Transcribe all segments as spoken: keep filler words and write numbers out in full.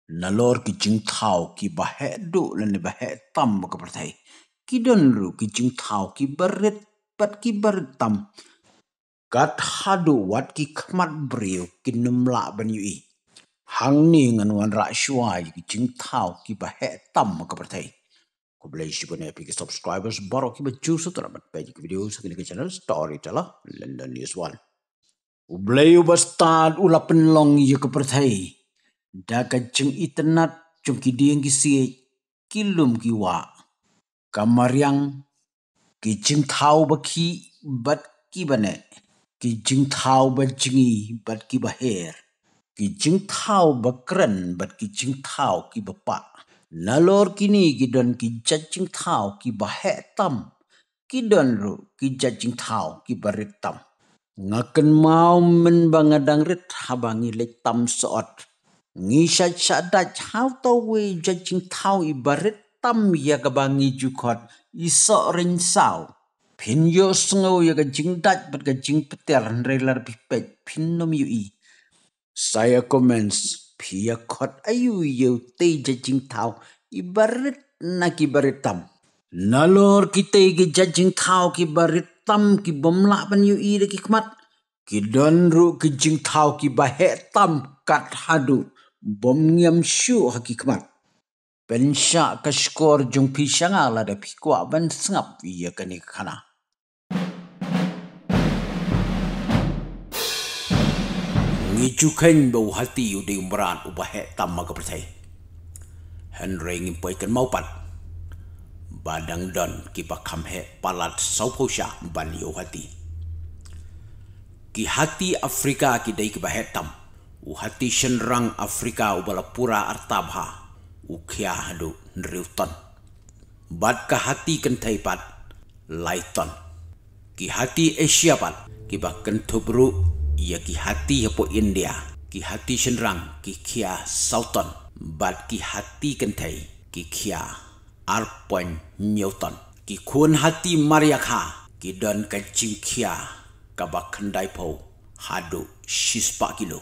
Nalor ki jingthaw kiba heh duh lane ba heh tam ha ka pyrthei, ki don ruh ki jingthaw kiba rit bad kiba rit tam. Kat haduh wat ki khmat briew kin ym lah ban ïohi. Hangne ngan wanrah shuwa ïa ki jingthaw kiba heh tam ha ka pyrthei. Khublei shibun ïa phi ki subscribers baroh kiba ju subscribe bad peit ïa ki video ha kane ka channel Storyteller London News One. U Blei uba stad u la pynlong ïa ka pyrthei da ka jingitynnat jong ki dieng ki siej, ki lum ki wah, ka mariang, ki jingthaw ba khih bad kiba neh, ki jingthaw ba jngi bad kiba her, ki jingthaw ba kren bad ki jingthaw kiba pah. Nalor kine ki don ki jait jingthaw kiba heh tam, ki don ruh ki jait jingthaw kiba rit tam. Nga kynmaw mynba nga dang rit haba ngi leit tam sot, ngi shait shah dait ha uta uwei u jait jingthaw iba rit tam ïa kaba ngi ju khot i Sohreingsaw. Phin ïohsngew ïa ka jingdait bad ka jingpyter, hynrei lada phi peit phin ym ïohi. Sa ïa comments, phi ïa khot aïu ïa utei u jait jingthaw iba rit na kiba rit tam? Nalor kitei ki jait jingthaw kiba rit tam ki bym lah ban ïohi da ki khmat, ki don ruh ki jingthaw kiba heh tam kat haduh bym ngiam shuh ha ki khmat. Pynshah ka shkor jong phi sha nga lada phi kwah ban sngap ïa kane ka khana. Ngi ju kheiñ ba u hati u dei u mrad uba heh tam ha ka pyrthei. Hynrei ngim poi kynmaw pat ba dang don kiba kham heh palat sawphew shah ban ïa u hati. Ki hati Afrika ki dei kiba heh tam. U hati shynrang Afrika uba la pura arta bha, u khia haduh hynriew ton. Bad ka hati kynthei pat lai ton. Ki hati Asia pat kiba kynthup ruh ïa ki hati hapoh India, ki hati shynrang ki khia saw ton, bad ki hati kynthei ki khia ar point hynñiew ton. Ki khun hati Mariakha ki don ka jingkhia kaba khyndaiphew haduh shispah kilo.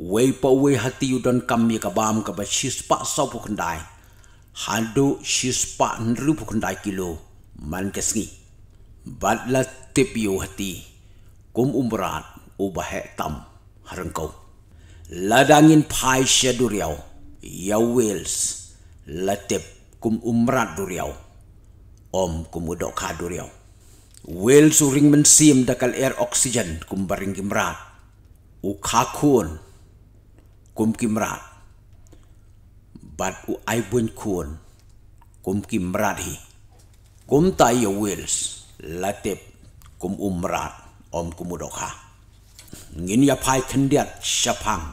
Uwei pa uwei hati u donkam ïa ka bam kaba shispah sawphew khyndai haduh shispah hynriewphew khyndai kilo man ka sngi. Bad la tip ïa u hati kum u mrad uba heh tam ha ryngkew. Lada ngin phai sha duriaw, ïa u Whales la tip kum u mrad duriaw, ym kum u dohkha duriaw. U Whales u ring mynsiem da ka lyer oxygen kumba ring ki mrad. U kha khun kum ki mrad. Bad u ai buiñ khun kum ki mrad hi. Kumta ïa u Whales la tip kum u mrad, ym kum u dohkha. Ngin ïa phai khyndiat shaphang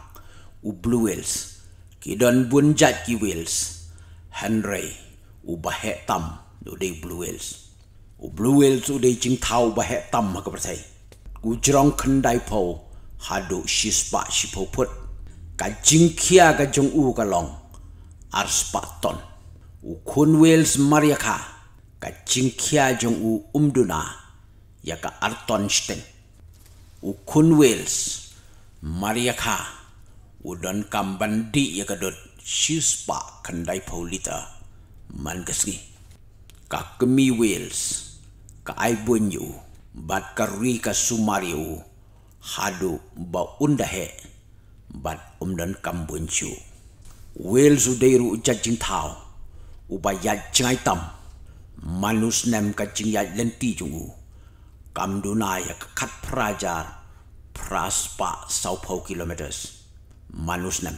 u blue whales. Ki don bun jait ki whales, hynrei uba heh tam u dei u blue whales. U blue whales u dei jingthaw uba heh tam ha ka pyrthei. U jrong khyndaiphew haduh shispah shiphew phut. Ka jingkhia ka jong u ka long arspah ton. U khun whales Mariakha, ka jingkhia jong u um duna ïa ka ar ton shiteng. U khun whales Mariakha u donkam ban dih ïa ka dud shispah khyndaiphew litre man ka sngi. Ka kmie whales ka ai buiñ ïa u bad ka ri ka sumar ïa u haduh ba un da heh bad um donkam buiñ shuh. Whales u dei ruh u jait jingthaw uba ïaid jngai tam. Man u snem ka jingïaid lynti jong u kam duna ïa ka khatphra hajar phra spah sawphew kilometres man u snem.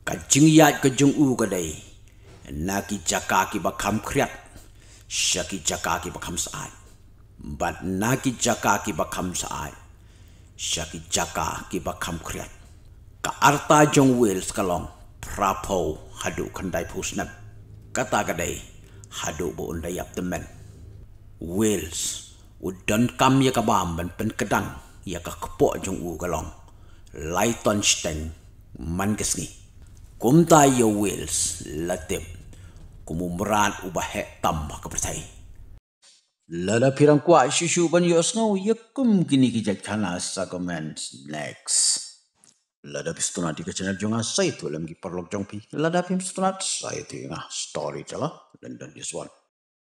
Ka jingïaid ka jong u ka dei na ki jaka kiba kham khriat sha ki jaka kiba kham syaid, bad na ki jaka kiba kham syaid sha ki jaka kiba kham khriat. Ka arta jong whales ka long phraphew haduh khyndaiphew snem. Kata ka dei haduh ba un da ïap tymmen. Whales u donkam ïa ka bam ban pynkdang ïa ka kpoh jong u ka long lai ton shiteng man ka sngi. Kumta ïa u whales la tip kum u mrad uba heh tam ha ka pyrthei. Lada phi dang kwah shuh shuh ban ïohsngew ïa kum kine ki jait khana sa comment. Next. Lada phi sngewtynnat ïa ka channel jong nga, sa ïathuh lem ki paralok jong phi. Lada phim sngewtynnat, sa ïathuh ïa nga. Storyteller London is one.